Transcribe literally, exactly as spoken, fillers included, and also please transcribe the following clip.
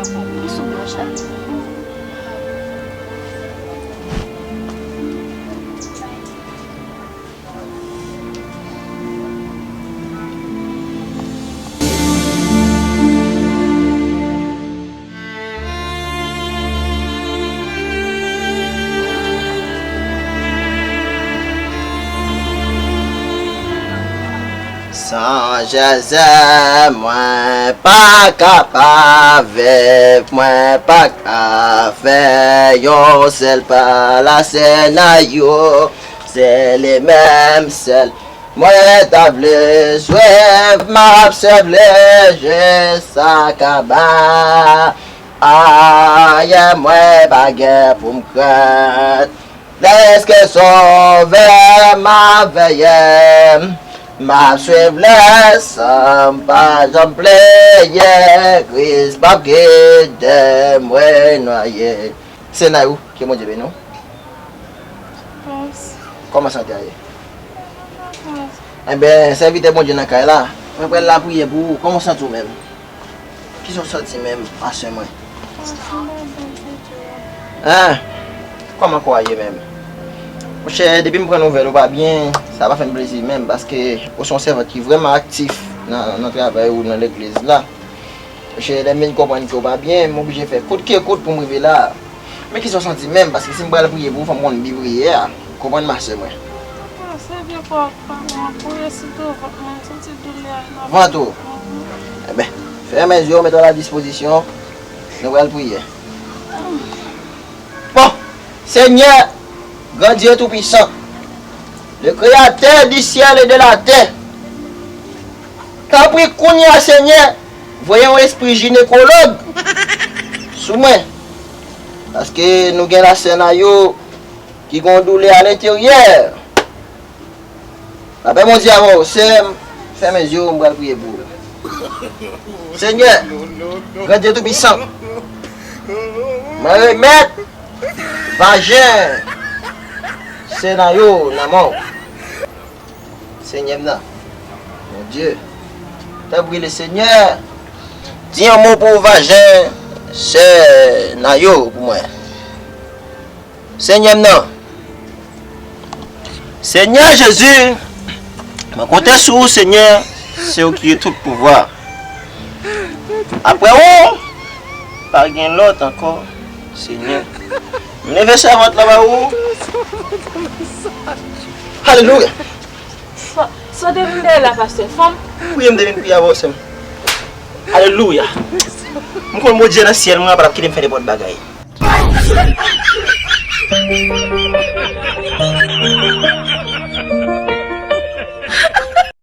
avè w. Mwen sou bò chak jou. San Jezi, mwen pa ka pa viv, mwen pa ka fè yon sèl pa la Senyè yo. Se li menm sèl mwen ta vle swiv, m ap swiv li jis sa kaba. Ayè, mwen pa gen pou m krent. Dèske Sovè m ap veye, m ap swiv li san m pa janm bliye. Kris p ap kite mwen nwaye. Se nan ou ke Bondye beni w. Mèsi. Kòman sante a ye? Mèsi. Enben, sèvitè Bondye nan kay la. Mwen pral lapriyè pou ou. Kòman w santi w menm? Kisa w santi menm, pastè mwen? Mwen santi m pa byen ditou. Hein? Kòman kò a ye menm? Monchè, depi m pran nouvèl ou pa byen, sa pa fè m plezi menm, paske ou se yon sèvant ki vrèman aktif nan, nan travay ou nan legliz la. Monchè, lè m vin konprann ke w pa byen, m oblije fè kout ke kout pou m rive la. Men kisa w santi menm? Paske si m pral priye pou ou, fò m konn bi priyè a. Ou konprann, ma sè mwen? Ah, se vye kò ak pa mwen, priye sou do vant mwen, santi doulè a nan vant ou. Mhm. Enben, fèmen zye w, mete w a la dispozisyon. Nou pral priye. Bon, Seigneur, grand Dieu tout-puissant, le créateur du ciel et de la terre, tanpri kounye a, Senyè, voye yon espri jinekològ sou mwen. Paske nou gen lasè nan yo ki gen yon doulè alenteryè. Lapè Bondye avè w, sè m, fèmen zye w, m pral priye pou ou. Senyè, Gran Dye Toupisan, mwen remèt vajen sè nan yo nan men w. Senyè m nan, Bondye, tanpri, Lesenyè, di yon mo pou vajen sè nan yo pou mwen. Senyè m nan. Senyè Jezi, mwen konte sou ou, Senyè, se ou ki gen tout pouvwa. Aprè ou, pa gen lòt ankò, Senyè. M leve sèvant la ba ou. Alelouya. Sa, sa w te vin dèyè la, pastè? Fanm? Priye m te vin priye avè w, sè m. Alelouya. M konn Bondye nan syèl mwen an pa t ap kite m fè nenpòt bagay.